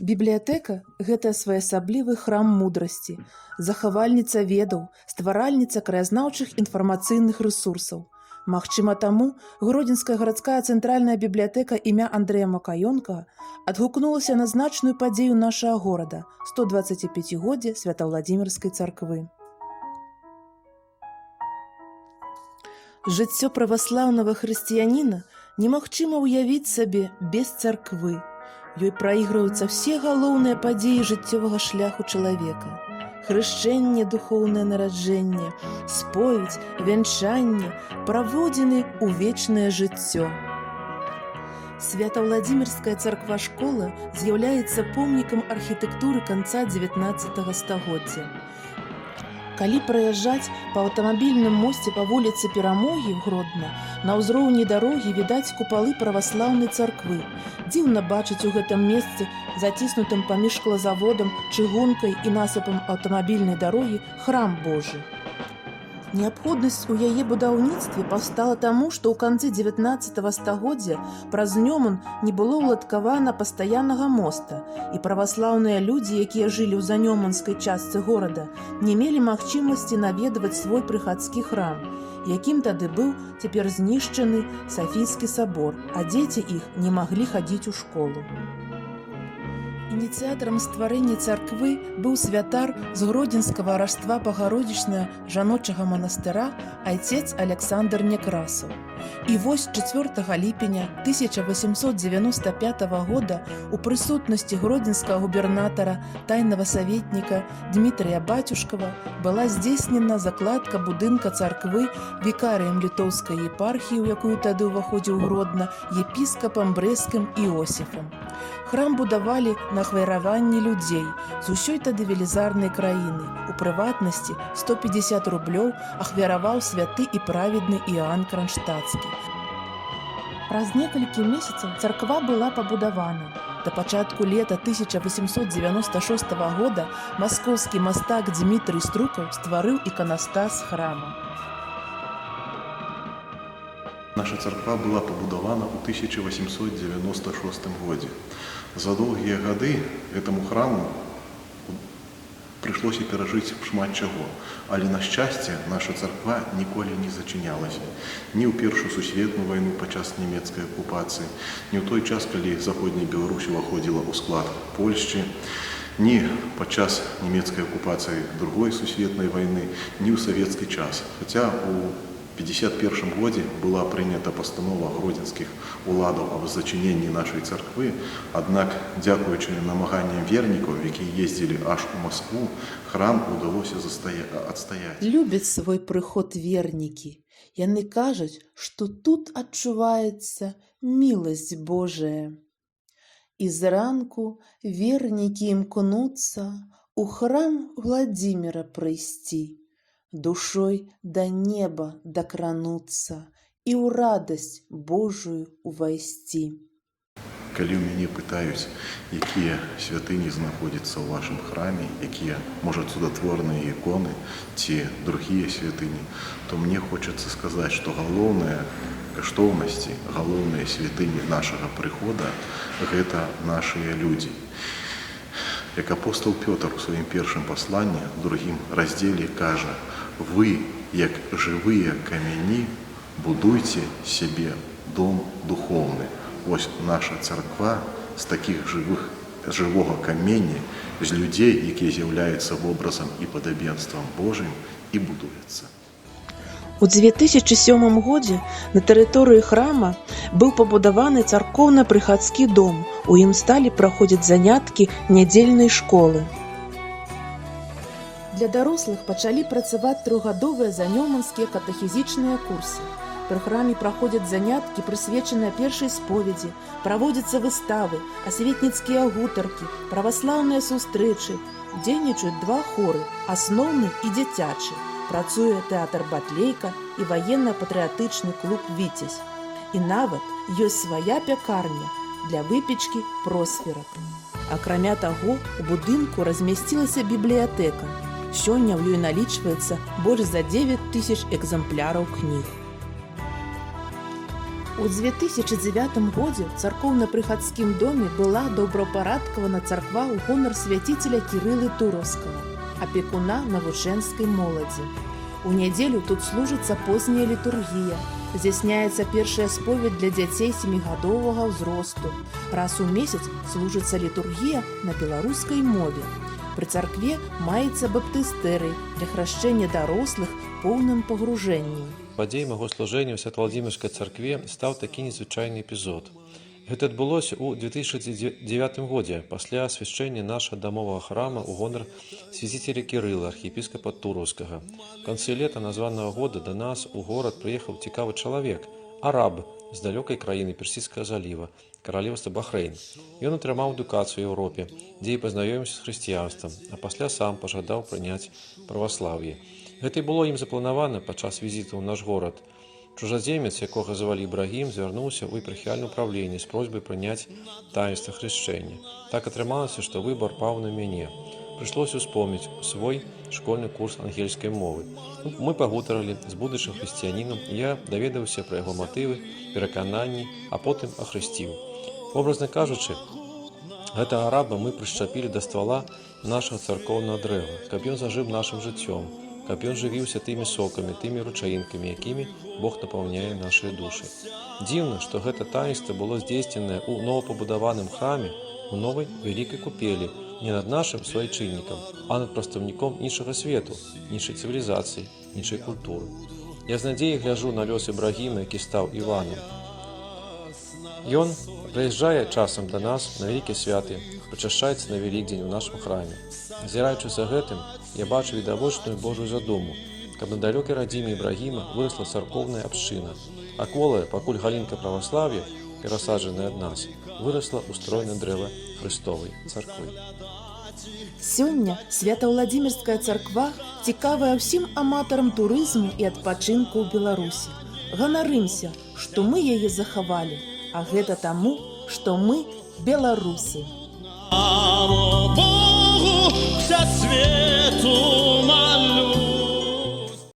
Бібліятэка — гэта своеасаблівы храм мудрасці, захавальніца ведаў, стваральніца краязнаўчых інфармацыйных рэсурсаў. Магчыма, таму Гродзенская гарадская цэнтральная бібліятэка імя Андрэя Макаёнкага адгукнулася на значную падзею нашага горада — 125-годдзе Свята-Уладзімірскай царквы. Жыццё праваслаўнага хрысціяніна немагчыма ўявіць сабе без царквы. Ёй прайграюцца ўсе галоўныя падзеі жыццёвага шляху чалавека: хрышчэнне, духоўнае нараджэнне, споведзь, вянчанне, праводзіны ў вечнае жыццё. Свята-Уладзімірская царква-школа з'яўляецца помнікам архітэктуры канца 19 стагоддзя. Калі праязджаць па аўтамабільным мосце па вуліцы Перамогі ў Гродна, на ўзроўні дарогі відаць купалы праваслаўнай царквы. Дзіўна бачыць у гэтым месцы, заціснутым паміж шклозаводам, чыгункай і насыпам аўтамабільнай дарогі, храм Божы. Неабходнасць у яе будаўніцтве паўстала таму, што ў канцы 19 стагоддзя праз Нёман не было ўладкавана пастаяннага моста, і праваслаўныя людзі, якія жылі ў занёманскай частцы горада, не мелі магчымасці наведваць свой прыхадскі храм, якім тады быў цяпер знішчаны Сафійскі сабор, а дзеці іх не маглі хадзіць у школу. Ініцыятарам стварэння царквы быў святар з Гродзенскага Раства Багародзічнага жаночага манастыра айцец Аляксандр Някрасаў. І вось 4 ліпеня 1895 года у прысутнасці гродзенскага губернатара, тайнага саветніка Дмітрыя Бацюшкава была здзейснена закладка будынка царквы вікарыем літоўскай епархіі, у якую тады ўваходзіў Гродна, епіскапам Брэсцкім Іосіфам. Храм будавалі на ахвяраванні людзей з усёй тады велізарнай краіны. У прыватнасці, 150 рублёў ахвяраваў святы і праведны Іоанн Кранштацкі. Праз некалькі месяцаў царква была пабудавана. Да пачатку лета 1896 года маскоўскі мастак Дмітрый Струкаў стварыў іканастас храма. Наша царква была пабудавана ў 1896 годзе. За доўгія гады гэтаму храму прыйшлося перажыць шмат чаго. Але, на шчасце, наша царква ніколі не зачынялася. Ні ў Першую сусветную вайну падчас нямецкай акупацыі, ні ў той час, калі Заходняя Беларусь уваходзіла ў склад Польшчы, ні падчас нямецкай акупацыі Другой сусветнай вайны, ні ў савецкі час. Хаця у 51 годзе была прынята пастанова гродзенскіх уладаў аб зачыненні нашай царквы, аднак, дзякуючы намаганням вернікаў, якія ездзілі аж у Маскву, храм удалося адстаяць. Любяць свой прыход вернікі. Яны кажуць, што тут адчуваецца міласць Божая. І зранку вернікі імкнуцца у храм Уладзіміра прыйсці, душой да неба дакрануцца і ў радасць Божую увайсці. Калі ў мяне пытаюць, якія святыні знаходзяцца ў вашым храме, якія, можа, цудатворныя іконы ці другія святыні, то мне хочацца сказаць, што галоўныя каштоўнасці, галоўныя святыні нашага прыхода — гэта нашыя людзі. Як апостол Пётр у сваім першым пасланні, другім раздзеле кажа: «Вы, як жывыя камяні, будуйце сябе дом духоўны». Вось наша царква з такіх жывога камення, з людзей, якія з'яўляюцца вобразам і падабенствам Божым, і будуецца. У 2007 годзе на тэрыторыі храма быў пабудаваны царкоўна-прыхадскі дом. У ім сталі праходзіць заняткі нядзельнай школы. Для дарослых пачалі працаваць трохгадовыя занёманскія катэхезічныя курсы. Пры храме праходзяць заняткі, прысвечаныя першай споведзі, праводзяцца выставы, асветніцкія гутаркі, праваслаўныя сустрэчы. Дзейнічаюць два хоры, асноўны і дзіцячы. Працуе тэатр «Батлейка» і ваенна-патрыятычны клуб «Віцязь». І нават ёсць свая пякарня для выпечкі просферак. Акрамя таго, у будынку размясцілася бібліятэка. Сёння ў ёй налічваецца больш за 9 тысяч экземпляраў кніг. У У 2009 годзе ў царкоўна-прыхадскім доме была добраўпарадкавана царква ў гонар свяціцеля Кірылы Тураўскага, апекуна навучэнскай моладзі. У нядзелю тут служыцца позняя літургія, здзяйсняецца першая споведь для дзяцей семігадовага ўзросту. Раз у месяц служыцца літургія на беларускай мове. Пры царкве маецца баптыстэрый для храшчэння дарослых поўным пагружэннем. Падзей майго служэння ў Свята-Уладзімірскай царкве стаў такі незвычайны эпізод. Гэта адбылося ў 2009 годзе пасля асвячэння нашага дамовага храма ў гонар свяціцеля Кірыла, архіепіскапа Тураўскага. У канцы лета названага года да нас у горад прыехаў цікавы чалавек, араб з далёкай краіны Персідскага заліва, каралеўства Бахрэйн. Ён атрымаў адукацыю ў Еўропе, дзе і пазнаёміўся з хрысціянствам, а пасля сам пажадаў прыняць праваслаўе. Гэта і было ім запланавана падчас візіту ў наш горад. Чужаземец, якога звалі Ібрагім, звярнуўся ў епархіяльнае ўпраўленне з просьбай прыняць таінства хрышчэння. Так атрымалася, што выбар паў на мяне. Прыйшлося ўспомніць свой школьны курс ангельскай мовы. Ну, мы пагутарылі з будучым хрысціянінам, і я даведаўся пра яго матывы, перакананні, а потым ахрысціў. Вобразна кажучы, гэтага араба мы прышчапілі да ствала нашага царкоўнага дрэва, каб ён зажыў нашым жыццём, каб ён жывіўся тымі сокамі, тымі ручаінкамі, якімі Бог напаўняе нашыя душы. Дзіўна, што гэта таінства было здзейсненае ў новапабудаваным храме, у новай вялікай купелі, не над нашым суайчыннікам, а над прадстаўніком іншага свету, іншай цывілізацыі, іншай культуры. Я з надзеяй гляжу на лёс Ібрагіма, які стаў Іванам. Ён прыязджае часам да нас на вялікія святы, прычашчаецца на Вялікдзень у нашым храме. Назіраючы за гэтым, я бачу відавочную Божую задуму, каб на далёкай радзіме Ібрагіма вырасла царкоўная абшчына, а кволая, пакуль галінка праваслаўя, перасаджаная ад нас, вырасла ў стройнае дрэва Хрыстовай царквы. Сёння Свята-Уладзімірская царква цікавая ўсім аматарам турызму і адпачынку ў Беларусі. Ганарымся, што мы яе захавалі, а гэта таму, што мы беларусы. Славу Богу, вся свету.